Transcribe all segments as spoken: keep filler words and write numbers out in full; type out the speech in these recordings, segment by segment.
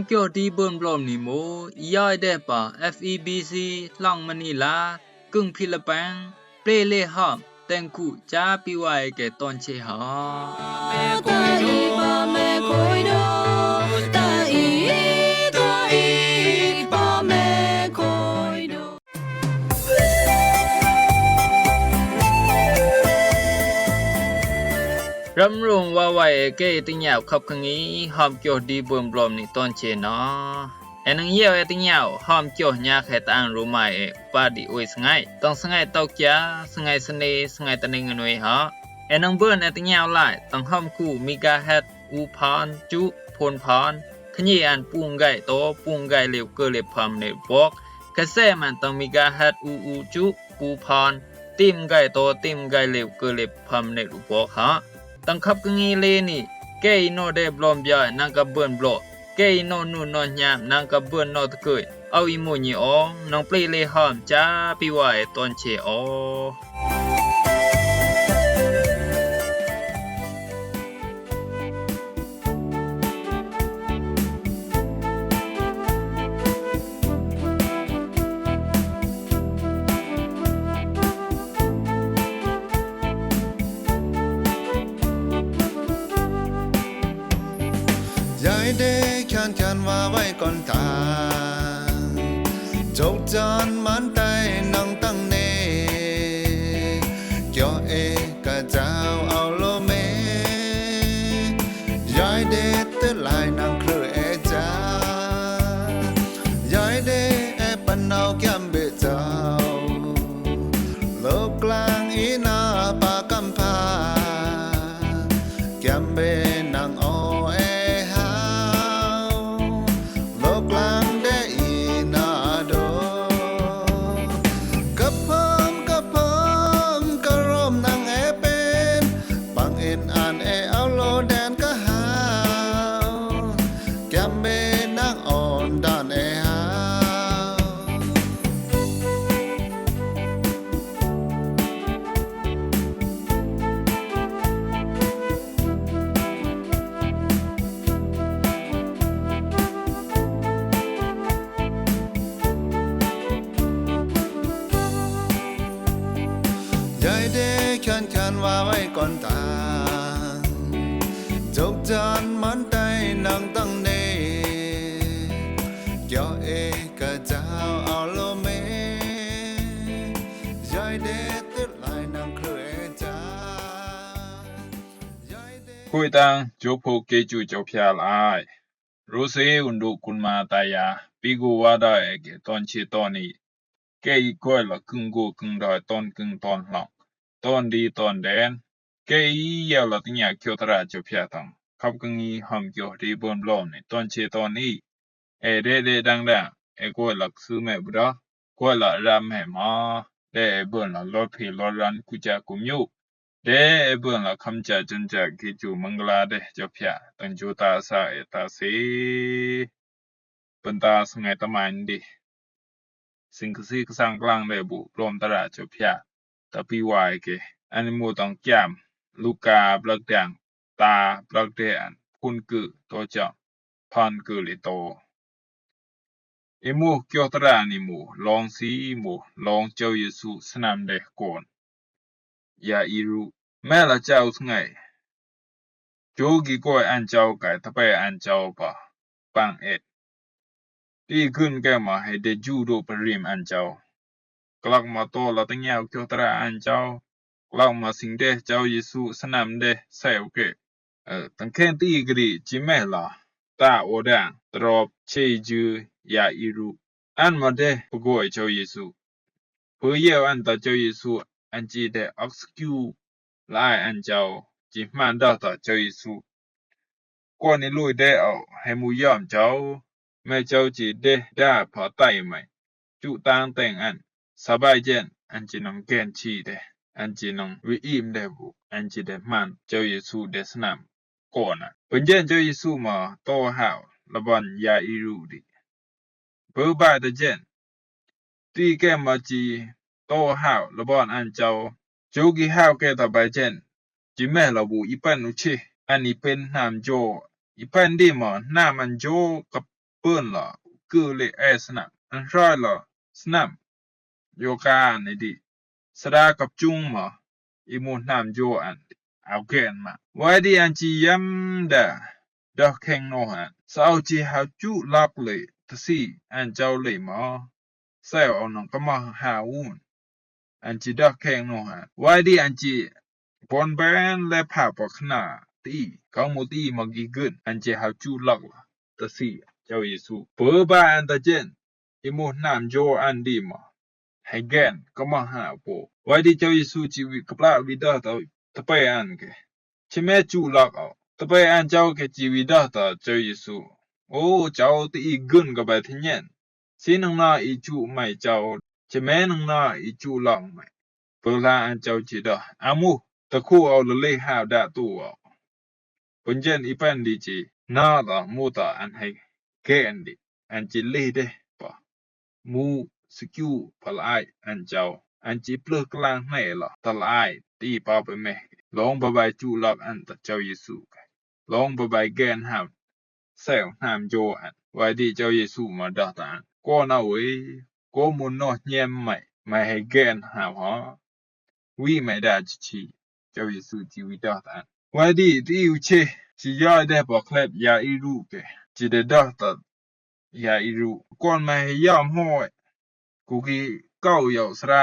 Kyo di bơ̆n blom ni mo, i yoi deh pa F E B C, Hlong Manila, kưng Philippines, ple le hom, teng ku, cha pi wai ke ton che ha. Ram rung wa wai e ke i teng yau khap keng i hom kyo di bơ̆n blom ni ton che na. E nang yau e teng yau hom kyo nya khe ta ang ru mai e pa di ui sngai. Tang sngai tau kia, sngai sene, sngai ta ning nui ha. E nang bơ̆n e teng yau lai, tang hom ku megahertz u phan, chu, phun phan. Khnyi an pung gai to, pung gai liu kơ liu pham ne bok. Khe se man tang megahertz u u chu, u phan. Tim gai to, tim gai liu kơ liu pham ne bok ha. Tang khap keng i le ni, ke i no de blom bia nang ka bơ̆n blo. Ke i no nu no nyam nang ka bơ̆n no tkui. Au i mo nyi o, nang ple le hom cha pi wai ton che o. Yai de khan khan wa wai kon ta. Chok chan man tai nang tang ne. Kyo e ka chao au lo me. Yai de te lai nang kru e cha. Yai de e pan nau kiam be chao. Lo klang i na pa kam pa. Kiam be nang o e hao. Lo klang de i na do. Ka pham, ka pham, ka rom nang e pen. Pang in an e au lo den ka hao. Kiam be nang on dan e hao. Yai de khan khan wa wai kon ta. Chok chan man tai nang tang ne. Kyo e ka chao au lo me. Yai de te lai nang kru e cha. Yai de. Khui tang, chok pho ke chu chok phia lai. Ru se un du kun ma ta ya, pi gu wa da e ke ton che ton i. Ke i koi la kưng gu kưng doi ton kưng ton hlong. Ton di ton den. Ke i yau la teng yau kyo tra chok phia tang. Khap keng i hom kyo di bơ̆n blom ni ton che ton i. E de de dang dang. E koi la ksü me bu da. Koi la ram he ma. De e bơ̆n la lo phi lo ran ku cha ku myu. De e bơ̆n la kham cha chun cha ki chu mangla de chok phia. Tang chu ta sa e ta se. Bơ̆n ta sngai ta man di. Sing ksik sang klang de bu blom tra chok phia. Ta pi wai ke. Ani mu tang kiam. Luka blak dang. Ta blak de an. Phun kư to chang. Phan kư li to. I mu kyo tra ni mu. Long si i mu. Long Chao Yesu snam de kon. Ya i ru. Me la chao sngai. Chu gi koi an chao kai ta pe an chao pa. Pang et. Ti gưn ke ma he de ju do pa rim an chao. Klak ma to la teng yau kyo tra an chao. Klak ma sing de Chao Yesu snam de seu ke. Tang khen ti gri chi me la. Ta o dang. Drop che ju ya i ru. An ma de pagoi Chao Yesu. Pagoi yau an ta Chao Yesu an chi de oxkiu lai an chao chi man da ta Chao Yesu. Kon i lui de au he mu yom chao me chao chi de da pa tai mai. Chu tang teng an sa bai jen an chi nong gen chi de an chi nong wi im de bu an chi de man Chao Yesu de snam. Kona. Pun jen Chao Yesu ma to hao la bon ya i ru di. Pun bai ta jen. Ti ke ma chi to hao la bon an chao. Chu gi hao ke ta bai jen. Chi me la bu i pan u chi. An i pen nam jo. I pan di ma nam an jo ka bøn la u kølih e snam, an hrai la snam yoka an i di. Sra kap cung ma i mu hnam jo an a gen ma. Wai di an ci yam da døh keng noh an. Sa au ci ha cu lak le tasi an jau le ma. Sa au nang kama ha un. An ci døh keng noh an. Wai di an ci bon ben le pa pa khna ti. Kang mu ti ma gi gun an ci ha cu lak la tasi jau Yesu. Pø ba an ta jen. I mu hnam jo an di ma. Hei gen, kama ha po. Wai di jau Yesu ci wi kapla wi døh ta, ta pe an ke. Ci me cu lak au. Ta pe an jau ke ci wi døh ta jau Yesu. O, jau ti i gun ka bai thin yen. Si nang na i cu mai jau. Ci me nang na i cu lak mai. Pø la an jau ci døh. A mu, ta ku au la le ha da tu au. Pøn jen i pen di ci, na ta mu ta an hei gen di, an ci le de pa. Mu sikiu pa lai an jau, an ci pløh klang ne la, ta lai ti pa pe me. Long ba bai cu lak an ta jau Yesu kai. Long ba bai gen ham, seu hnam jo an. Wai di jau Yesu ma døh ta an. Ko na we, ko mu noh nyem mai, mai hei gen ham ha. Wi mai da ci ci, jau Yesu ci wi døh ta an. Wai di, ti u ce, ci yoi de pa klep ya i ru ke, ci de døh ta ya i ru. Kon mai hei yam hoi, ku ki kau yau sra,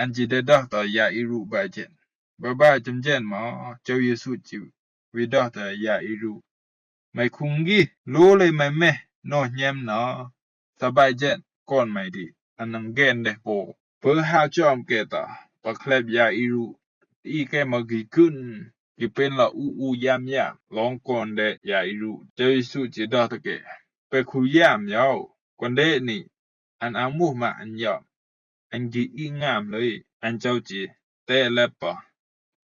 an ci de døh ta ya i ru ba jen. Ba ba jem jen ma, jau Yesu ci wi døh ta ya i ru. Mai kung gi, lo le mai me, noh nyem na. Sa bai jen, kon mai di, an nang gen de po. Pø ha com ke ta, pa klep ya i ru. I ke ma gi kun, gi pen la u u yam yam, long kon de ya i ru. Jau Yesu ci døh ta ke. Pe ku yam yau, kon de ni, an a mu ma an yam. An gi i ngam le, an jau ci, te lep pa.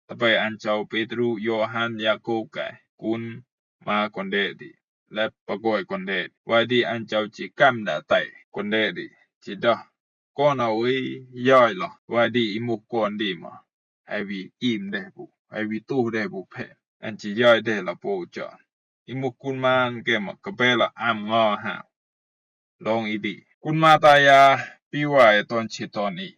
Ta pe an jau Petru, Yohan, Yakub kai, kun ma kon de di. Lep pa goi kon de di. Wai di an jau ci kam da tai, kon de di. Ci døh. Kon a we yoi la. Wai di i mu kon di ma. Hei wi im de bu. Hei wi tu de bu pe. An ci yoi de la po jan. I mu kun man ke ma ka be la am nga ha. Long i di. Kun ma ta ya pi wa e ton ci ton i.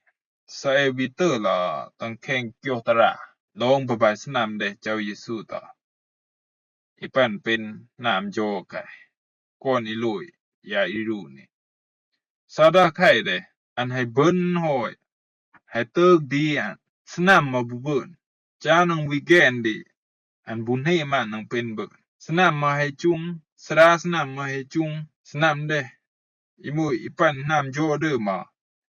Sa e wi tø la tang keng kyo ta ra. Long ba bai snam de jau Yesu ta. I pen pen nam jo kai. Kon i lui ya i ru ni. Sa da kai de, an hei bøn hoi. Hei tøk di an, snam ma bu bøn. Ca nang wi gen di, an bu ne ma nang pen bøn. Snam ma hei cung, sra snam ma hei cung, snam de. I mu i pen nam jo de ma.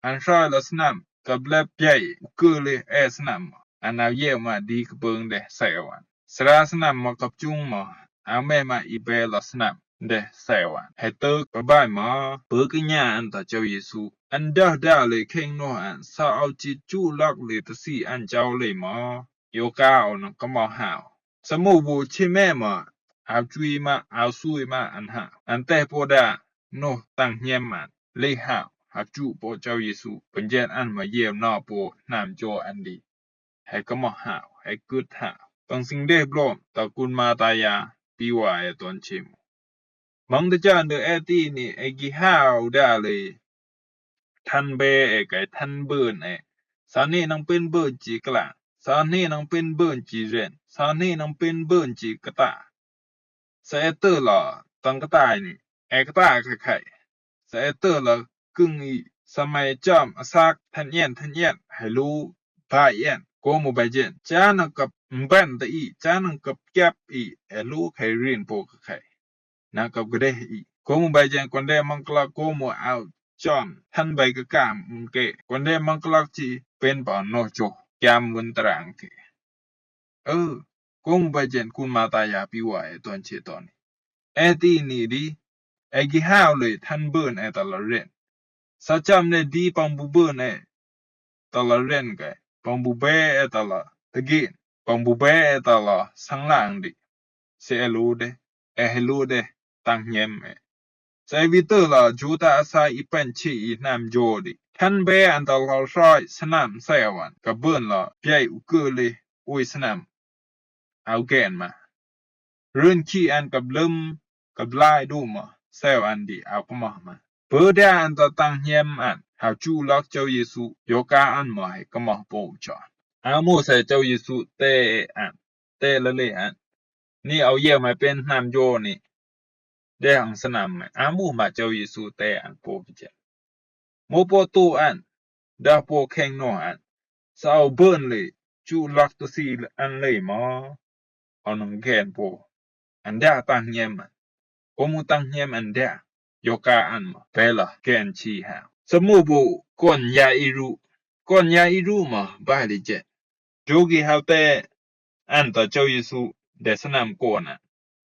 An hrai la snam, kap lep yai, u kølih e snam. An au ye ma di ka bøn de, sa wan. Sra snam ma kap cung ma, a me ma i be la snam de sa wan. Hei tøk ba bai ma, pø ke nya an ta jau Yesu. An døh da le keng noh an, sa au ci cu lak le tasi an jau le ma. Yoka au nang kama hau. Sa mu bu ci me ma, au cui ma, au sui ma an ha. An te po da, noh tang nyem an. Le hau, ha cu po jau Yesu. Pøn jen an ma yeu na po nam jo an di. Hei kama hau, hei kut hau. Tang sing de blom, ta kun ma ta ya, pi wa e ton ci mu. Mang ta jan de e ti ni e gi hau da le. Than be e kai than bøn e. Sa ni nang pen bøn ci klang. Sa ni nang pen bøn ci ren. Sa ni nang pen bøn ci kata. Sa e tø la, tang kata ni. E kata ka kai. Sa e tø la kưng i, sa mai cam a sak than yen than yen, hei lu, bai yen, ko mu bai jen. Ca nang kap mban ta i, ca nang kap kiap i, e lu kai rin po ka kai. Nang kap gede i. Ko mu bai jen, kon de mang klak ko mu au cam, than bai ka kam, mun ke. Kon de mang klak ci, pen pa noh jo, kiam wun trang ke. Ơ, ko mu bai jen kun ma ta ya pi wa e ton ci ton. E ti ni di, e gi hau le than bøn e ta la ren. Sa cam ne di pang bu bøn e ta la ren kai, pang bu be e ta la tegin, pang bu be e ta la sang lang di. Se e lu de, e he lu de, tang nyem e. Sa e wi tø la ju ta a sa i pen ci i nam jo di. Than be an ta la hrai snam sa e wan, ka bøn la, piai u kølih, ui snam. Au gen ma. Run ki an kap lum, kap lai du ma. seu an di a kū mah man. Bø da an tø tang hñem an ha chu lak Chau Yesu, yoka an mø he kū mah bø u chon. A mø se Chau Yesu te an, te lale an. Ni au ye mai pen nam jo ni. De hang sanam mai. A mø ma Chau Yesu te an bø bi jen. Mø bø tu an. Da bø keng no an. Sa au bøn le. Chu lak tø si an le mø. Au nang gen bø. An da tang hñem an. Kō mø tang hñem an da. Yoka an mø. Pela gen chi ha. Sa mø bø kon ya iru. Kon ya iru mø. Ba li jen. Jogi hau te an tø Chau Yesu de sanam kon an.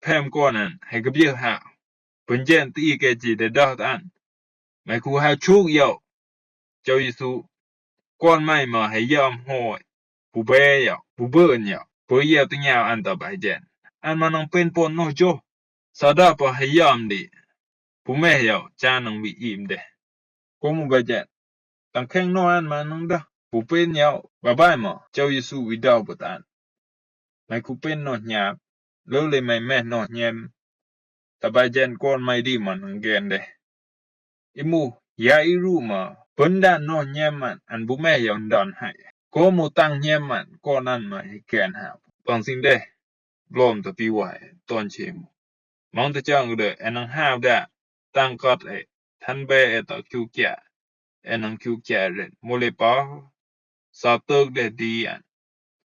Pem kon an. He gabye ha. Pun jen ti ke ji de dot an. Mai ku ha chuk yau. Chau Yesu. Kon mai mø he yam hoi. Bu be yau. Bu bøn yau. Bu yau ti nyau an tø bai jen. An ma nang pen pon no jo. Sa da pa he yam di. Bu me yau. Cha nang wi im de. Kō mø ba jen. Tang keng no an ma nang da. Bu pen yau. Ba bai mø. Chau Yesu wi dau bu tan. Mai ku pen no hñap. Leu le mai me no hñem. Ta bai jen kon mai di mø nang gen de. I mø. Ya iru mø. Pun da no hñem an. An bu me yau ndan hai. Kō mø tang hñem an. Kon an mø he gen ha. Tang sing de. Blom tø pi wai. Ton che mø. Mong tø chang de. E nang hau da. Tang kot e. Than be e tø kiu kia. E nang kiu kia ren. Mø le pa. Sa tøk de di an.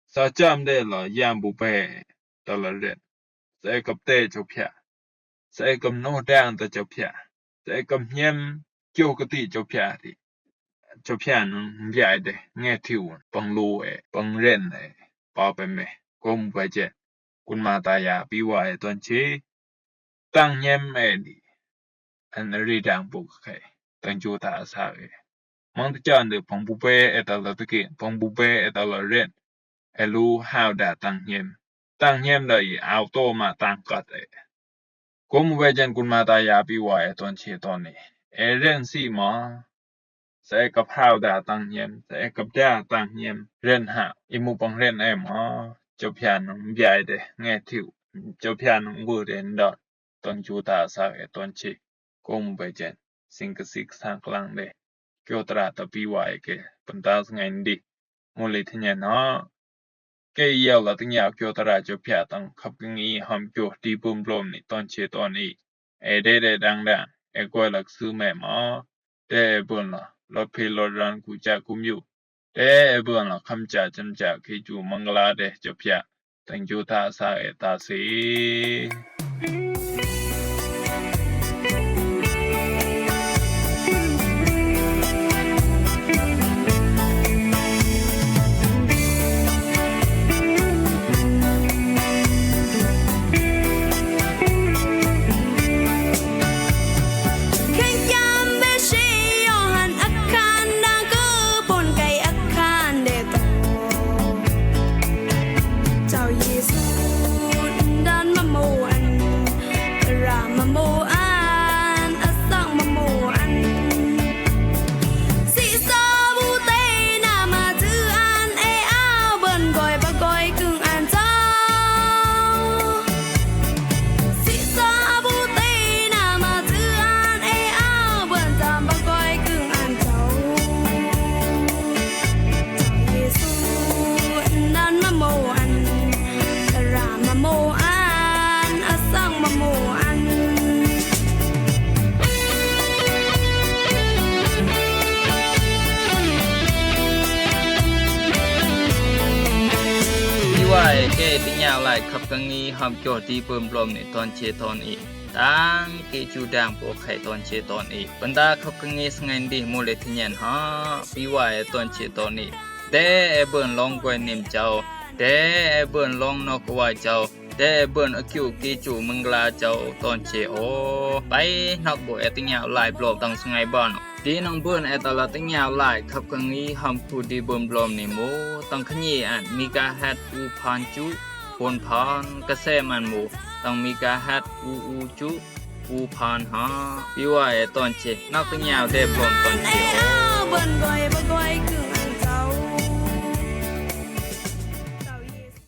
Sa cham de la yam bu be. Tø la ren. Sa e kap te Chau pia. Sa e kap no dang tø Chau pia. Sa e kap hñem. Kio kati Chau pia di. Chau pia nang mbiai de. Nge tiu. Pang lu e. Pang ren e. Pa pe me. Kō mø ba jen. Kun ma ta ya pi wai ton che. Tang hñem e di. An ri dang buk khe. Tang ju ta sa e. Mong tø chan de pang bu be e tø la tø ke. Pang bu be e tø la ren. E lu hau da tang hñem. Tang hñem da i au to ma tang kot e. Kō mø ba jen kun ma ta ya pi wai ton che ton ni. E ren si mø. Sa e kap hau da tang hñem, sa e kap da tang hñem, ren ha, i mø pang ren e mø, Chau pia nang mbiai de, nge tiu, Chau pia nang bu de ndon, tang chu ta sa e ton che, kō mø ba jen, sing ka sik sang klang de, kio tra ta pi wai ke, pun ta sngai ndi, mø le thin yen ha. Ke yau la tang yau kio tara Chau pia tang kap keng i ham kio di bum blom ni ton che ton i. E de de dang dang. E koi lak su me mø. De e bun la. Lot pi lot ran ku cha kum yu. De e bun la kham cha cham cha ki chu mangala de Chau pia. Tang chu ta sa e ta si. Chau Yesu, ndan ma mo an, ra ma mo an, a sang ma mo an. Si sa bu tei na ma tu an e au bun goi ba goi kung an chau. Si sa bu tei na ma tu an e au bun tam ba goi kung an chau. Chau Yesu, ndan ma mo an, ra ma mo an, a sang ma mo an. Pi wai ke tang yau lai khap keng i ham kio di bum blom ni ton che ton i. Tang ke chu dang po khai ton che ton i. Pun ta khap keng i sngai ndi mø le thin yen ha. Pi wai ton che ton i. De e bun long goi nim chau. De e bun long nok wai chau. De e bun a kiu ki chu mangala chau ton che o. Bai nok bu e tang yau lai blom tang sngai ban. Di nang bun e ta la tang yau lai khap keng i ham ku di bum blom ni mø. Tang kha ni an megahertz u phan chu, pon phan ka se man mø. Tang megahertz u u chu. U phan ha, pi wai e ton che, nak tang yau de blom ton che o. Bun goi ba goi kung